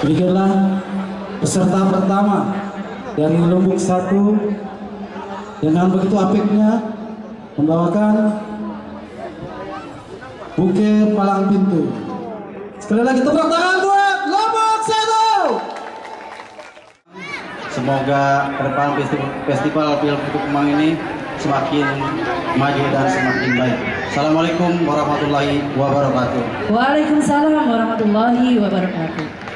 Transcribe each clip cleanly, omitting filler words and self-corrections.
Berikutlah peserta pertama dari Lombok 1 dengan begitu apiknya membawakan buke palang pintu. Sekali lagi tepuk tangan buat Lombok 1. Semoga ke depan festival Film Putu Kemang ini semakin maju dan semakin baik. Assalamualaikum warahmatullahi wabarakatuh. Waalaikumsalam warahmatullahi wabarakatuh.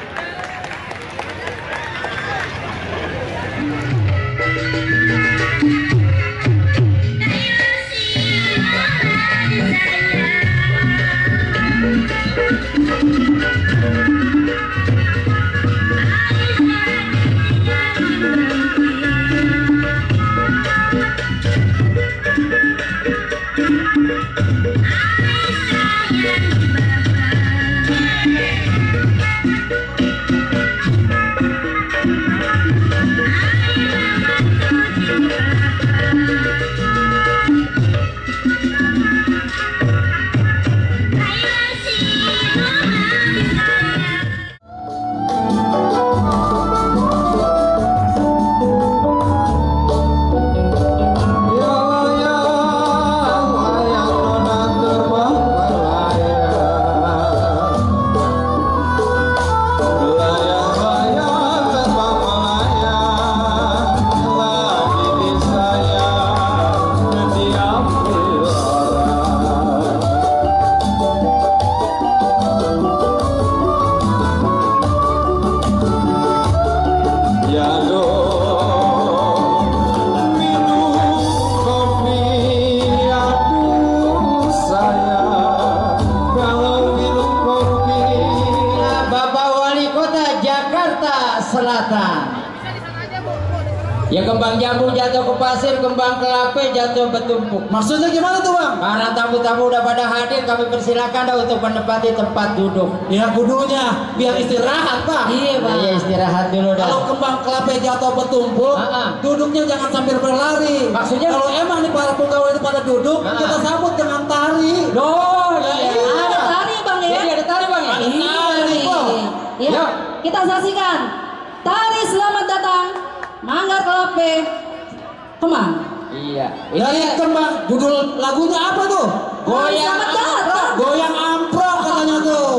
Ya kembang jambu jatuh ke pasir, kembang kelapa jatuh bertumpuk. Maksudnya gimana tuh bang? Para tamu-tamu udah pada hadir, kami persilakan dah untuk menempati tempat duduk. Ya kudunya biar istirahat bang. Iya bang. Iya istirahat dulu dah. Kalau kembang kelapa jatuh bertumpuk, duduknya jangan sambil berlari. Maksudnya? Kalau emang nih para pegawai itu pada duduk, kita sambut dengan tari. Loh, ya, Ada tari bang ya? Jadi ada tari bang ya? Ada tari, Bang. Ya, Ya. kita saksikan tari selamat datang Manggar Kelapa Kemang. Iya. Dari kembang, judul lagunya apa tuh? Selamat datang. Goyang amprok katanya tuh.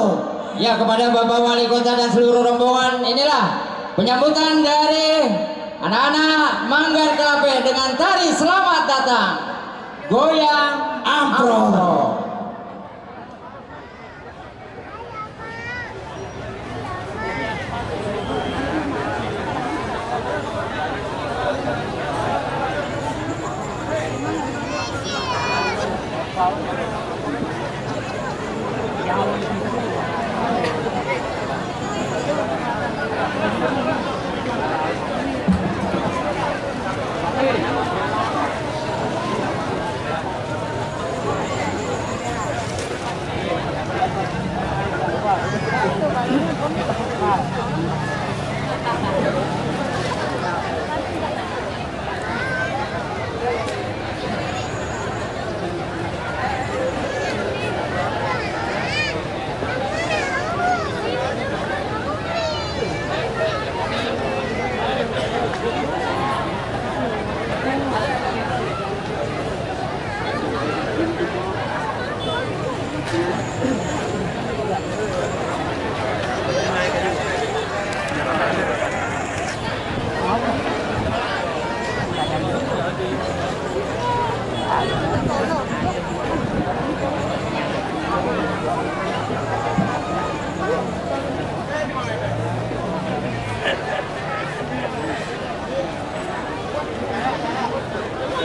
Ya kepada Bapak Wali Kota dan seluruh rombongan, inilah penyambutan dari anak-anak Manggar Kelapa dengan tari selamat datang goyang amprok.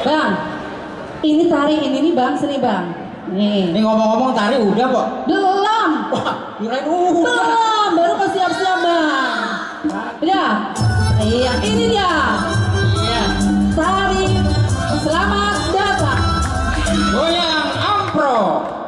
Bang, ini tari ini nih bang, sini bang. Nih. Ini ngomong-ngomong tari udah kok. Belum. Wah, kirain Belum, baru ke siap-siap bang. Udah. Iya, ini dia. Iya. Tari selamat datang. Goyang amprok.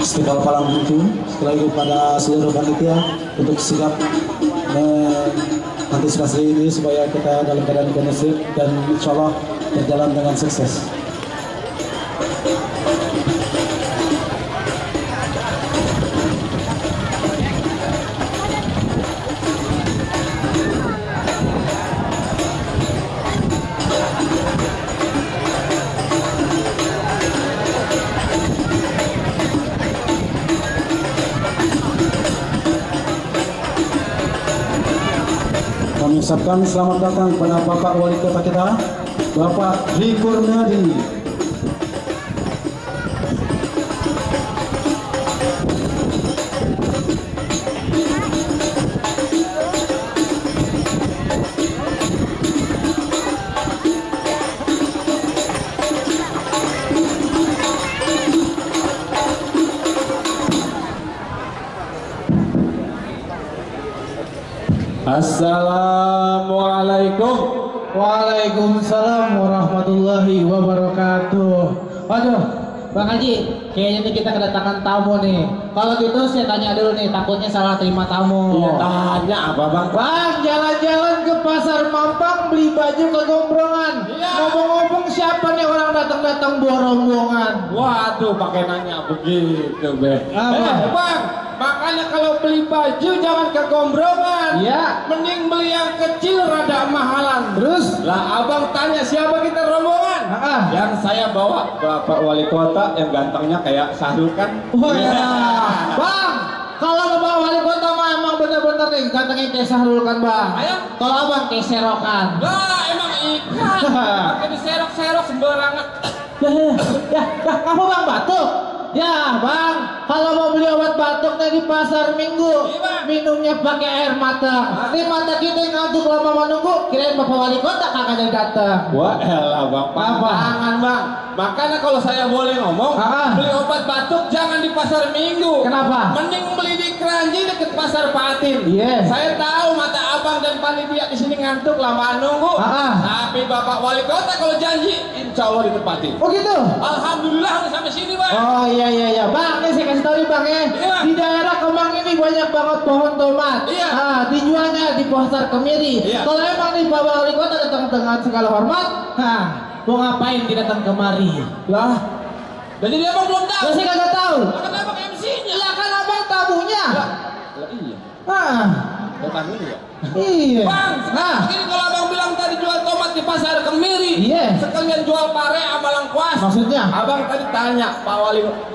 Festival Palang Pintu sekali lagi pada seluruh panitia untuk sigap mengantisipasi ini supaya kita dalam keadaan kondusif dan insya Allah berjalan dengan sukses. Kami ucapkan selamat datang kepada Bapak Wali Kota kita, Bapak Dwi Kurniadi. Assalamualaikum. Waalaikumsalam warahmatullahi wabarakatuh. Waduh, Bang Haji, kayaknya nih kita kedatangan tamu nih. Kalau gitu saya tanya dulu nih, takutnya salah terima tamu. Iya, tanya apa Bang? Bang, jalan-jalan ke pasar Mampang beli baju ke Gombrongan. Iya. Ngomong-ngomong siapa nih orang datang-datang bawa rombongan? Waduh, pakai nanya begitu, Be. Apa? Bang, makanya kalau beli baju jangan ke Gombrongan. Iya. Mending beli yang kecil rada mahalan. Terus? Lah, abang tanya siapa kita rombongan? Yang saya bawa Bapak Wali Kota yang gantengnya kayak Sahrul kan? Oh ya. Bang, kalau Bapak Wali Kota mah emang bener-bener nih gantengnya kayak Sahrul kan Bang. Ayo. Kalau abang kayak serokan. Lah, emang ikan. Pakai diserok-serok sembarangan. Kamu Bang batuk? Ya Bang, kalau mau beli obat batuknya di pasar Minggu, minumnya pakai air mata. Ini mata kita yang ngantuk lama menunggu, kirain Bapak Wali Kota kagak ada datang. Wah, elah Bang, pantangan Bang. Makanya kalau saya boleh ngomong, beli obat batuk jangan di pasar Minggu. Kenapa? Mending beli di Keranji deket pasar Patin. Iya. Saya tahu mata abang dan panitia di sini ngantuk lama nunggu. Tapi Bapak Wali Kota kalau janji, insya Allah ditepati. Oh gitu? Alhamdulillah udah sampai sini Bang. Oh iya Bang, nih saya kasih tahu nih Bang ya. Iya. Di daerah Kemang ini banyak banget pohon tomat. Iya. Dijualnya di pasar Kemiri. Iya. Kalau emang nih Bapak Wali Kota datang dengan segala hormat, mau ngapain dia datang kemari? Lah, jadi abang belum tahu. Saya kagak tahu. Kan abang MC-nya. Lah kan abang tamunya. Lah iya. Datang ini ya. Iya. Bang, ini kalau abang bilang tadi jual tomat di pasar Kemiri, Iya. sekalian jual pare sama lengkuas. Maksudnya? Abang tadi tanya Pak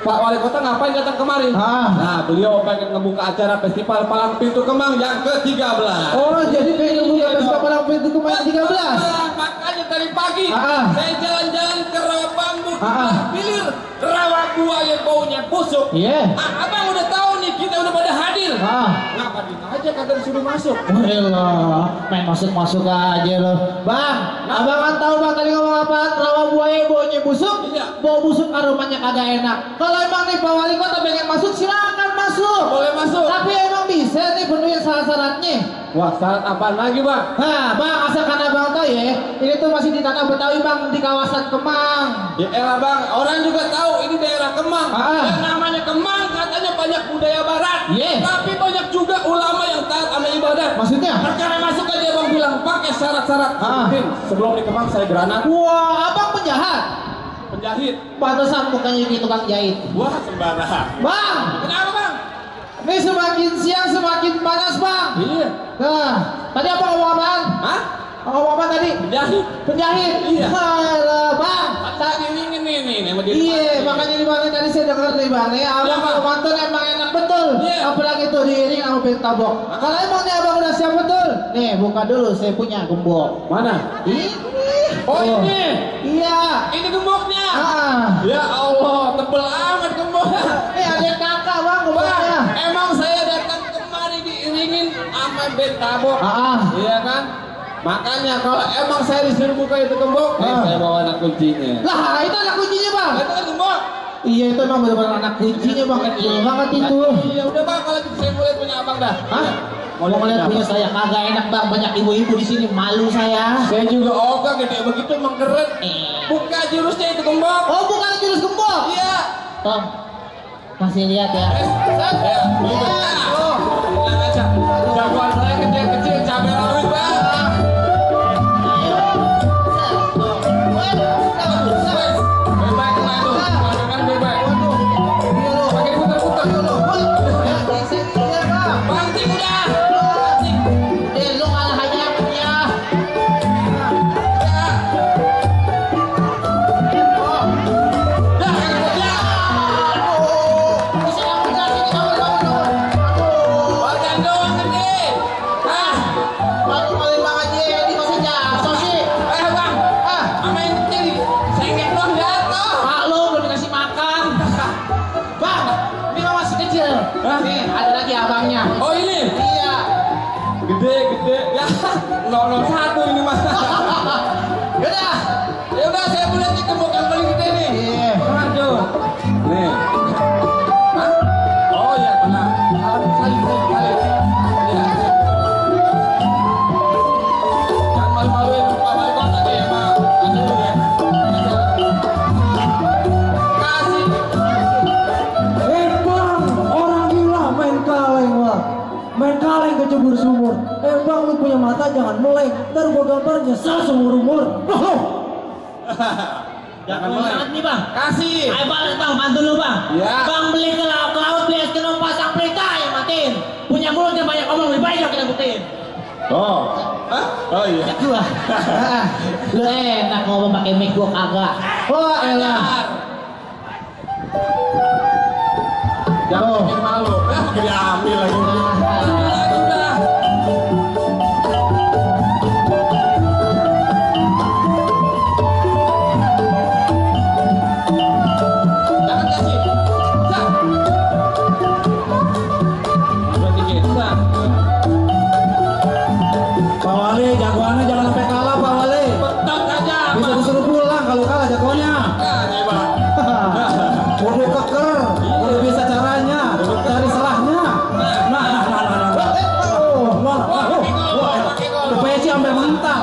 Wali Kota ngapain datang kemari? Nah, beliau pengen ngebuka acara festival Palang Pintu Kemang yang ke-13. Oh, jadi pengen buka pesta Palang Pintu Kemang 13. Makanya tadi pagi saya jalan-jalan ke rawa bambu, hilir rawa buaya baunya busuk. Iya. Abang udah tahu nih kita udah pada hadir. Ngapa aja kagak disuruh masuk? Elah, main masuk aja loh. Bang, abang kan tahu Bang tadi ngomong apa? Rawa buaya baunya busuk. Iya. Bau busuk aromanya kagak enak. Kalau emang nih Pak Wali Kota pengen masuk, silakan masuk. Boleh masuk. Tapi emang bisa nih penuhin syarat-syaratnya. Wah, syarat apaan lagi Bang? Bang, asalkan abang tahu ya, ini tuh masih di tanah Betawi Bang, di kawasan Kemang. Ya elah Bang, orang juga tahu ini daerah Kemang. Yang namanya Kemang katanya banyak budaya barat. Iya. Tapi banyak juga ulama yang taat sama ibadah. Maksudnya? Perkara masuk aja Bang bilang pakai syarat-syarat. Mungkin sebelum di Kemang saya granat. Wah, abang penjahat. Penjahit. Pantesan mukanya kayak tukang jahit. Wah, sembarangan. Bang, Kenapa Bang? ini semakin siang semakin panas Bang. Iya. Nah, tadi apa ngomong apaan? Hah? Ngomong apa tadi? Penjahit. Penjahit? Iya. Alah, Bang. Tadi ini sama dia. Iya, makanya di mana tadi saya dengar nih Bang. Ya, abang kalau mantan emang enak betul. Iya. Apalagi tuh diiring sama pil tabok. Kalau emang nih abang udah siap betul. Nih, buka dulu saya punya gembok. Mana? Ini. Oh, ini. Iya. Ini gemboknya. Ya Allah, tebel amat gembok. Ini adik kakak bang, gemboknya. Emang saya datang kemari diiringin sama band tabok. Iya kan? Makanya kalau emang saya disuruh buka itu gembok, saya bawa anak kuncinya. Lah, itu anak kuncinya bang. Itu kan gembok. Iya, itu emang benar-benar anak kuncinya bang. Kecil banget itu. Iya udah bang, kalau gitu saya mulai punya abang dah. Hah? Mau ngeliat punya saya kagak enak bang, banyak ibu-ibu di sini, malu saya. Saya juga ogah gede begitu emang keren. Buka jurusnya itu gembok. Oh bukan jurus gembok. Iya. Tom, kasih lihat ya. Ya, bilang aja. Jagoan saya kecil-kecil cabai rawit bang. Bebek kena itu, dengan bebek. Pakai putar-putar dulu. Banting udah. Lu ngalah aja punya. Badan doang gede. Baru paling bang aja, ini masih jatuh sih. Bang. Amain jadi sengit doang jatuh. Pak lu belum dikasih makan. Bang, ini mah masih kecil. Nih, ada lagi abangnya. Oh ini? Iya. Gede. Ya, 001 ini mas. Yaudah. Ya udah saya boleh nih gembok yang paling gede nih. Iya. Aduh. Nih. Hah? Oh iya benar. Salib. Ya. Jangan malu-maluin Pak Wali Kota nih ya Pak. Aduh ya. Kasih. Bang, orang gila main kaleng wah. Main kaleng kecebur sumur. Bang, lu punya mata jangan meleng. Ntar gua gambar nyesal seumur umur. Jangan Banget nih bang. Kasih. Ayo bang, bantu lu bang. Ya. Bang beli ke laut, beli es krim pasang pelita yang matiin. Punya mulut yang banyak omong, lebih baik dong kita buktiin. Oh. Hah? Oh iya. Gua. Lu enak ngomong pakai mic gua kagak. Wah elah. Jangan bikin malu. Diambil lagi. Udah. Jangan kasih. Sah. Udah dikit. Sah. Pak Wali, jagoannya jangan sampai kalah Pak Wali. Petak aja. Bisa disuruh pulang kalau kalah jagoannya. Makanya bang. Kudu keker, kudu bisa caranya, cari salahnya. Peci sampai mental.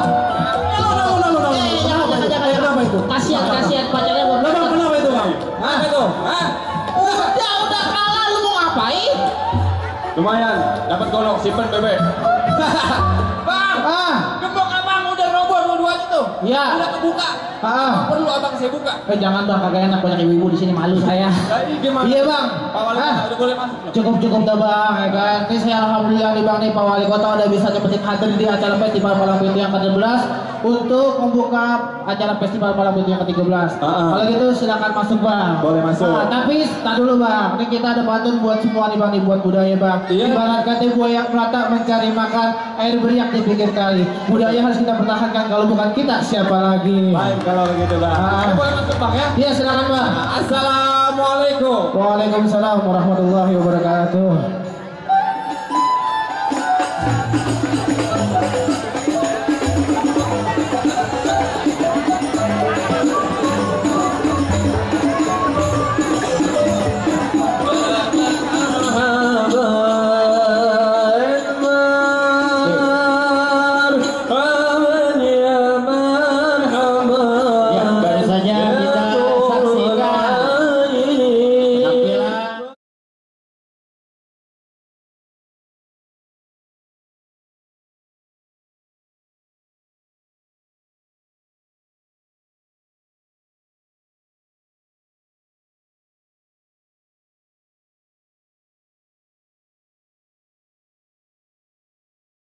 Kenapa itu? Kasihan pacarnya gua. Kenapa itu bang? Apa itu? Hah? Udah kalah lu mau ngapain? Lumayan. Dapat golok. Simpen bebek. Bang. Gembok abang udah roboh dua-duanya tuh. Iya. Udah kebuka. Perlu abang saya buka. Jangan bang, kagak enak banyak ibu-ibu di sini, malu saya. Jadi gimana? Iya bang. Pak Wali Kota udah boleh masuk belum? Cukup dah bang, ya kan. Ini saya alhamdulillah nih bang nih Pak Wali Kota udah bisa cepet hadir di acara festival Palang Pintu yang ke-13 untuk membuka acara festival Palang Pintu yang ke-13. Kalau gitu silakan masuk bang. Boleh masuk. Tapi tak dulu bang, ini kita ada pantun buat semua nih bang, nih buat budaya bang. Iya. Ibarat kata buaya melata mencari makan, air beriak di pinggir kali. Budaya harus kita pertahankan, kalau bukan kita siapa lagi? Baik kalau begitu bang. Saya boleh masuk bang ya? Iya silakan bang. Assalamualaikum. Waalaikumsalam warahmatullahi wabarakatuh.